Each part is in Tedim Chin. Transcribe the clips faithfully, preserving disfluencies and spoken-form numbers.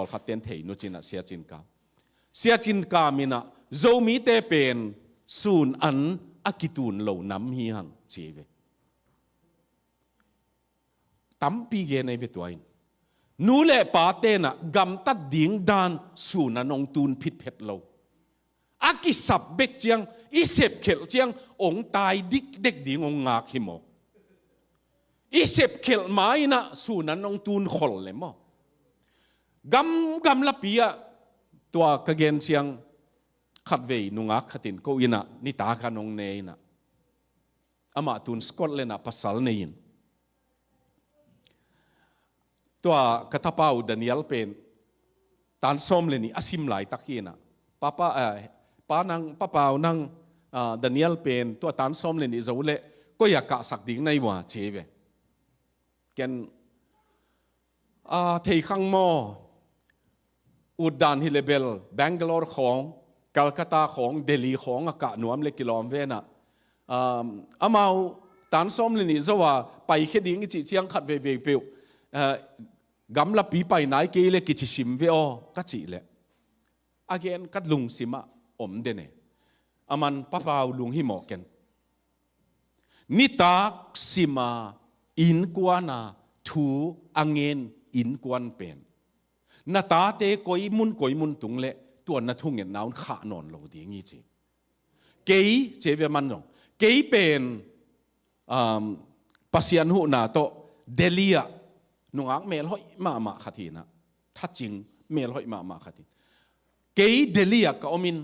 pawlkhat ten thei nu cinah Sia Cin Kam, Sia Cin Kam inah Zomite pen sun an a kitun lo nam hi hang ci ve. Tampi gen ei ve tua in. Nu le pa tenah gamtat ding dan sun an hong tun phitphet lo. A kisap bek ciang, i sepkhelh ciang hong tai dikdek ding hong ngak hi maw? I sepkhelh ma inah sun an hong tun khol le maw? Gam, gamlapi ah tua ka gen ciang khatvei nungak khatin ko inah nitak an hong ne inah. Amah tun Scotland ah pasal nei in. Tua ka tapa uh Daniel pen tan sawm le nih a sim laitak hi inah, papa, eh, pa nang, papa uh nang, ah, Daniel pen tua tan sawm le nih zo leh koi-ah kahsak ding na hi uh a ci ve. Ken, ah, thei khang maw? Ut dan hi le bel Bangalore khawng, Calcutta khawng, Delhi khawng a kah nuam le kilawm ve inah, um, amau tan sawm le nih zo a paikhia ding i cih ciang khat veivei peuh, ah, gamlapi pai nai kei le kici sim ve aw ka cih leh a gen ka lungsim ah om den e. A man papa uh lung hi mawk ken. Nitak sim a innkuan a thu a ngen innkuan pen na tate koi mun koi mun tung leh tua na thungetna un khah nawn lo ding hi ci. Kei ci ve man zong, kei pen, um, Pasian huhna tawh Delhi ah nungak melhoih mahmah khat hi inah, thacing melhoih mahmah khat hi. Kei Delhi ah ka om in,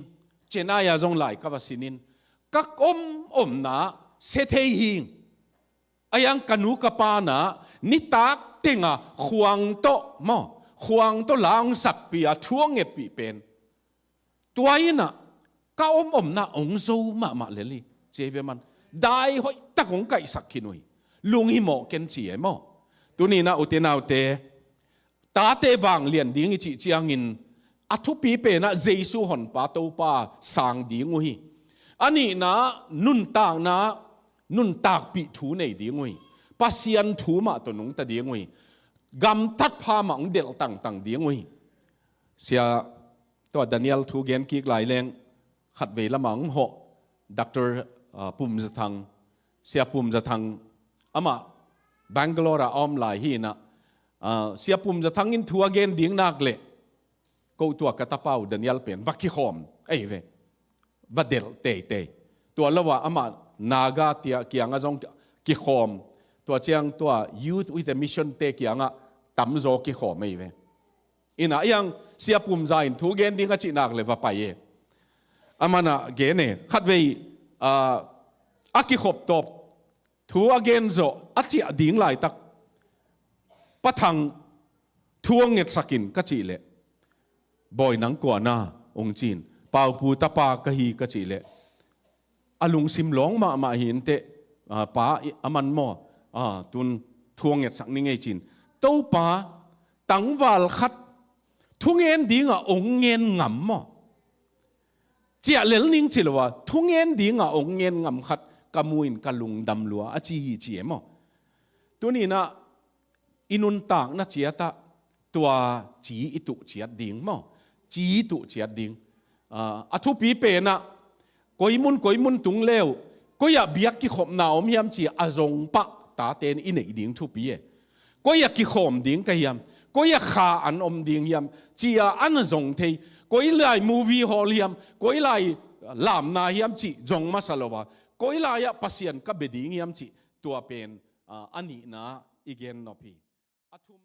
Chennai ah zong lai ka va sin in, ka om omna sia thei hing. A yang ka nu ka pa na nitak teng a khuang tawh maw, khuang tawh la hong sakpih a thu hong ngetpih pen tua inah ka om omna hong zo mahmah lel hi ci ve man. Dai hoih tak hong kaihsak khin uh hi. Lung hi mawk ken ci e maw? Tuni inah ute naute, tate vanglian ding i cih ciangin a thupi penah Jesu honpa Topa sang ding uh hi. A nihna nuntakna, nuntakpih thu nei ding uh hi. Pasian thu mah tawh nungta ding uh hi. Gamtat pha mah hong delh tangtang ding uh hi. Sia, tua Daniel thu gen kik lai leng khatvei lamah hong hawh Doctor, ah, Pum Za Thang, Sia Pum Za Thang, amah Bangalore ah a om lai hi inah, ah, Sia Pum Za Thang in thu a gen ding nak leh ko tua ka tapa uh Daniel pen va kikhawm ei ve. Va delh teitei. Tua lo ah amah Naga te kiangah zong kikhawm. Tua ciang tua Youth with a Mission te kiangah tamzaw kikhawm ei ve. Inah a yang Sia Pum Za in thu gen ding a cih nak leh va pai e. A man ah gen e, khatvei, ah, a kikhop tawp thu a gen zawh a ciah ding laitak Pa Thang thu hong ngetsak in ka cih leh, Bawi nang kua na, hong ci in, Paupu tapa ka hi ka cih leh, a lungsim lawng mahmah hi inteh, ah, pa i, a man maw, ah, tun thu hong ngetsak ning ei ci in. Topa, tangval khat thungen dingah hong ngen ngam maw? Ciah lel ning ci lo a, thungen dingah hong ngen ngam khat ka mu in ka lungdam lua a ci hi ci e maw? Tuni inah i nuntakna ciatah tua ci i tuh ciat ding maw? Ci i tuh ciat ding. Ah, a thupi penah koi mun koi mun tung leu, koi-ah biak kikhopna om hiam ci a zong pah tate in i neih ding thupi e. Koi-ah kikhawm ding ka hiam? Koi-ah kha an om ding hiam ci a an a zong thei. Koi lai movie hall hiam, koi lai lamna hiam cih zong masa lo a, koi lai-ah Pasian ka bia ding hiam cih tua pen, ah, a nihna i gen nop hi. A thum